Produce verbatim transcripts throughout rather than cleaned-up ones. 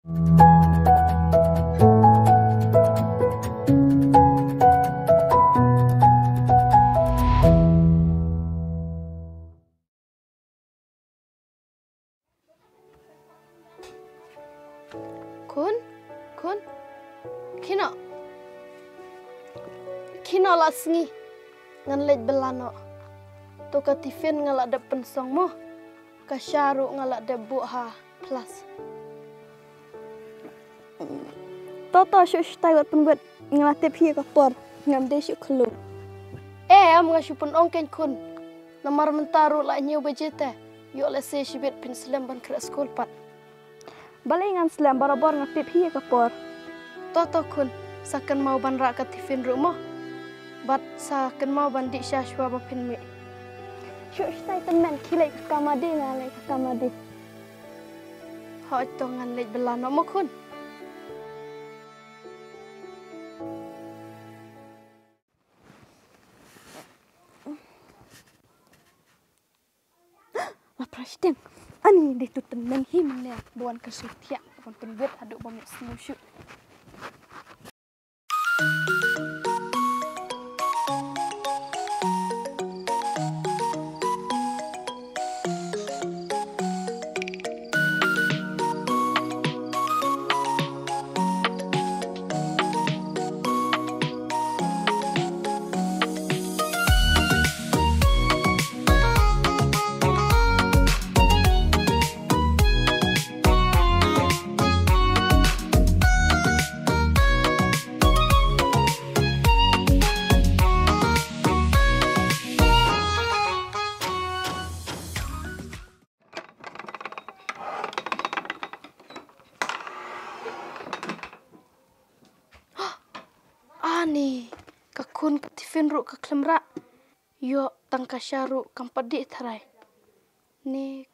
Khun, khun. Kino. Kino la sngi. Ngan leit bylla noh. To ka tiffin nga la dep pynsong mo. Ka sha ruh nga la dep buh ha flask. To to, shu shu tai wat pynwit, nga la tip hi ka por, ngam dei shu khlu. Em, nga shu pynong kein khun. Namar mynta ruh la hynñiew baje te. Ïoh lehse shibit phin slem ban khreh skul pat. Balei ngan slem, barabor nga tip hi ka por. To to khun, sa kynmaw ban rah ka tiffin ruh mo. Bad sa kynmaw ban dih sha shuwa ba phin mih. Shu shu tai tymmen, khie leit ka kamadi, nga leit ka kamadi. Hooid to, ngan leit bylla noh mo khun. La prashting. Ani dei tu tynmen hi mynne ba wan ka shu thiah, wan pynbit haduh ba mih snu shu. Ani, ka khun ka tiffin ruh ka khlem rah. Ïoh tang ka sha ruh kam pat dih tharai. Ne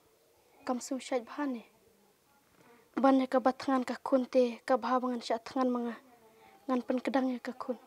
kam sngewshait bha ne. Ban ïa kaba thngan ka khun te, ka bha ba ngan shah thngan ma nga. Ngan pynkdang ïa ka khun.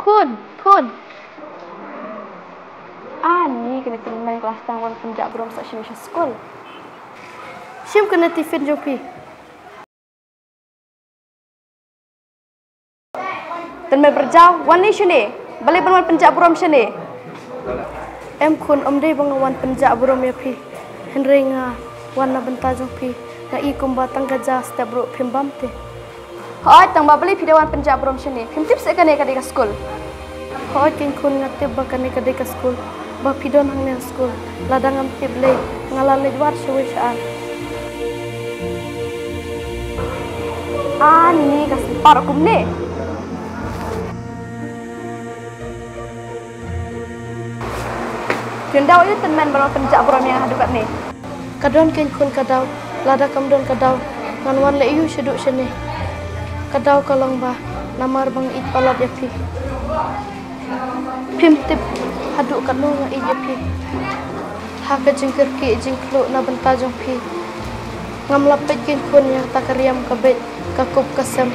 Khun, khun. Ani kane tynmen klas tang wan pynjah burom sa shane sha skul. Shim kane tiffin jong phi. Tynmen pyrjah, wan ni shane. Balei ban wan pynjah burom shane? Em khun, ym dei ba nga wan pynjah burom ïa phi. Hynrei nga wan na bynta jong phi. Nga i kumba tang ka ja step ruh phim bam te. Hooid, tang ba balei phi da wan pynjah burom shane? Phim tip seh kane ka dei ka skul. Hooid kein khun, nga tip ba kane ka dei ka skul. Ba phi don hangne ha skul. Lada ngam tip lei, nga la leit wad shawei sha ar. Ani ka spar kumne. Kin daw ïa u tynmen ba la pynjah burom ïa nga haduh katne. Ka don kein khun ka daw, lada kam don ka daw, ngan wan leh ïa u shaduh shane. Ka daw ka long ba, namar ba nga ïeit palat ïa phi. Phim tip, haduh katno nga ïeit ïa phi. Ha ka jingkyrkieh jingkhluh na bynta jong phi. Ngam lah peit kein khun ïa kata ka riam ka beit. Ka kup ka sem.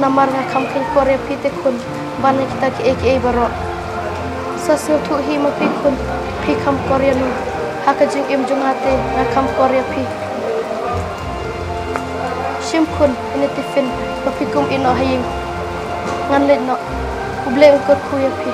Namar nga kham kheiñ por ïa phi te khun, ban ïa kita kiei kiei baroh. Sa sngewthuh hi ma phi khun, phi kham por ïano. Ha ka jingim jong nga te, nga kham por ïa phi. Shim khun, ine tiffin, ba phi kum ïeh noh ha ïing. Ngan leit noh, U Blei un kyrkhu ïa phi.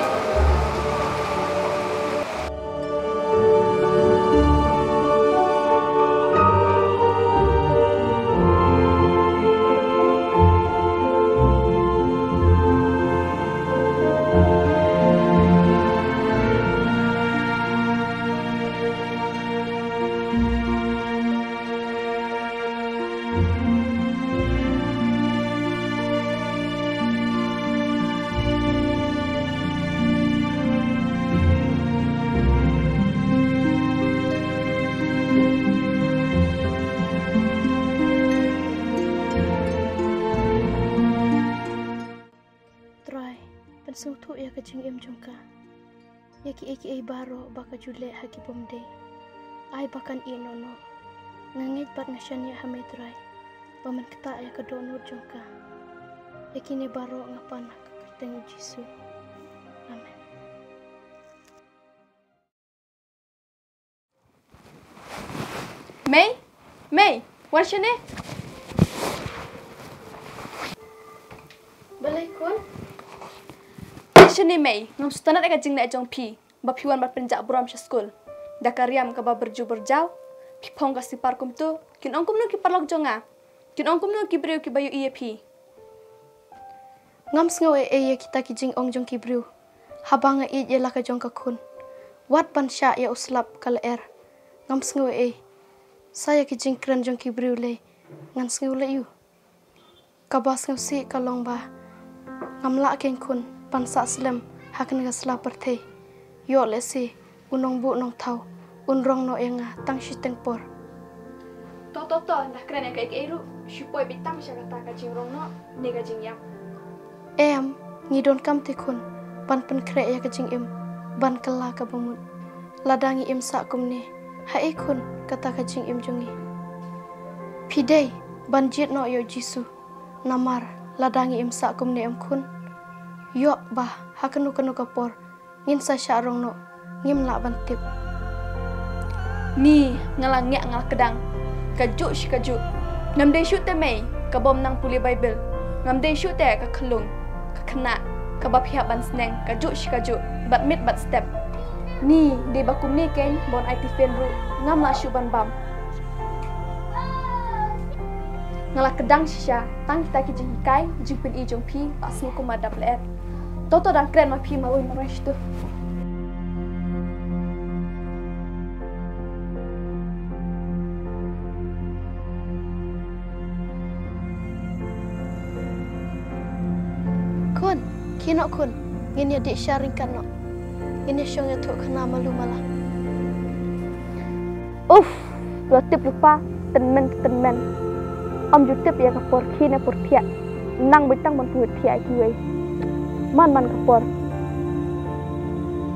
jingim jong ka. Ïa kiei kiei baroh ba ka ju leh ha ki bym dei, ai ba kan ïeh noh noh. Nga ngeit bad nga shaniah ha me Trai ba men ktah ïa ka dohnud jong ka. Ïa kine baroh nga pan ha ka kyrteng u Jisu. Amen. Mei, Mei, wan shane. Balei khun? Wan shane Mei, ngam sngewtynnat ïa ka jingleh jong phi ba phi wan ban pynjah burom sha skul. Da ka riam kaba byrju byrjaw phi phong ka slipar kumto. Kin ong kumno ki paralok jong nga? Kin ong kumno ki briew kiba ïohi ïa phi? Ngam sngew ei ei ïa kita ki jingong jong ki briew haba nga ïeit ïa la ka jong ka khun. Wat ban shah ïa u slap ka lyer. Ngam sngew ei ei. Sa ïa ki jingkren jong ki briew lei ngan sngew leh ïa u. Kaba sngewsih ka long ba ngam lah kein khun ban sah slem ha kane ka sla pyrthei. Ïoh lehse u nongbuh nongthaw un rong noh ïa nga tang shiteng por. To to to, ynda kren ïa kaei kaei ruh, shu poi beit tang sha kata ka jingrong noh ne ka jingïap. Em, ngi donkam te khun ban pynkhreh ïa ka jingim ban kylla kaba mut. Lada ngi im sah kumne, haei khun kata ka jingim jong ngi? Phi dei ban jied noh ïa u Jisu. Namar lada ngi im sah kumne em khun, ïoh ba ha kano kano ka por ngin sa shah rong noh, ngim lah ban tip. Ni nga la ngiah nga la kdang kajuh shi kajuh. Ngam dei shuh te Mei kaba ym nang pule Baibl. Ngam dei shuh te ka khyllung ka khynnah kaba phi hap ban sneng kajuh shi kajuh bad miet bad step. Ni dei ba kumne kein ba un ai tiffin ruh ngam lah shuh ban bam. Nga la kdang shisha tang kita ki jinghikai jingpyni jong phi, ba sngew kum ma dap leh. To to, dang kren ma phi marwei marwei shitu. Khun, khie noh khun, ngin ïa dih sha ryngkat noh. Ngin ïa shong ïathuh khana malu mala. Uff, la tip lypa, tymmen tymmen. Ym ju tip ïa ka por khie ne por thiah. Nang beit tang ban pynwit thiah ïa kiwei. Man man ka por.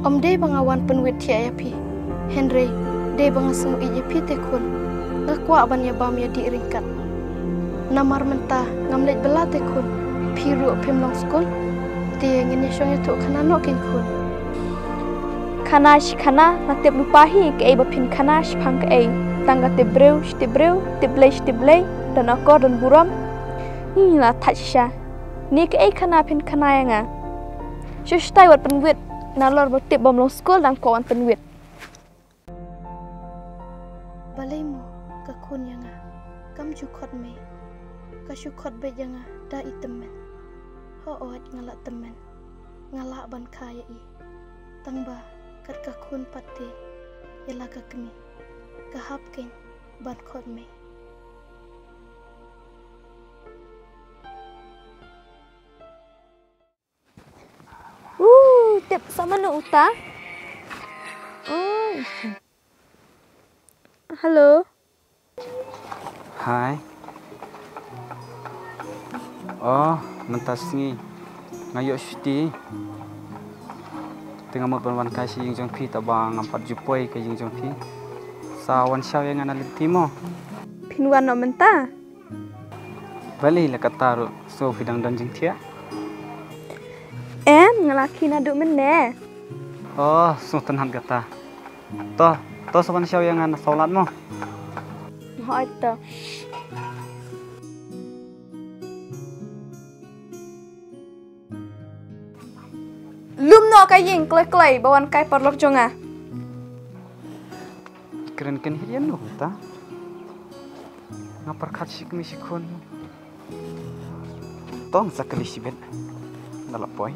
Ym dei ba nga wan pynwit thiah ïa phi, hynrei dei ba nga sngew ïeit ïa phi te khun. Nga kwah ban ïa bam ïa dih ryngkat. Namar mynta ngam leit bylla te khun, phi ruh phim long skul. Te ngin ïa shong ïathuh khana noh kein khun. Khana shi khana, la tip lypa hi kaei ba phin khana shaphang kaei. Tang ka tip briew shi tip briew, tip Blei shi tip Blei, don akor don burom. Hi, la thait shisha. Ni kaei khana phin khana ïa nga? Shu shtai wat pynwit, nalor ba tip bym long skul dang kwah wan pynwit. Balei mo ka khun ïa nga kam ju khot mei, ka shu khot beit ïa nga da i tymmen. Hooid nga la tymmen, nga lah ban kha ïa i. Tang ba kat ka khun pat te ïa la ka kmie, ka hap kein ban khot mei. Uh, tip sa mano uta? Oh. Hello. Hi. Oh, mynta sngi nga ïoh shuti. Te nga mut ban wan kai sha ïing jong phi, tangba ngam pat ju poi ka ïing jong phi. Sa wan shaw ïa nga na lynti mo. Phin wan noh mynta? Balei la katta ruh, so phi dang don jingthiah? Em, nga la khie naduh mynne. Oh, sngewtynnat kata. To, to sa wan shaw ïa nga na sawlad mo. Hooid to. Lum noh ka ïing kloi kloi ba wan kai paralok jong nga. Kren kynhied ïa no ta. Nga pyrkhat shi kmie shi khun. To sa kylli shibit. Nga la poi.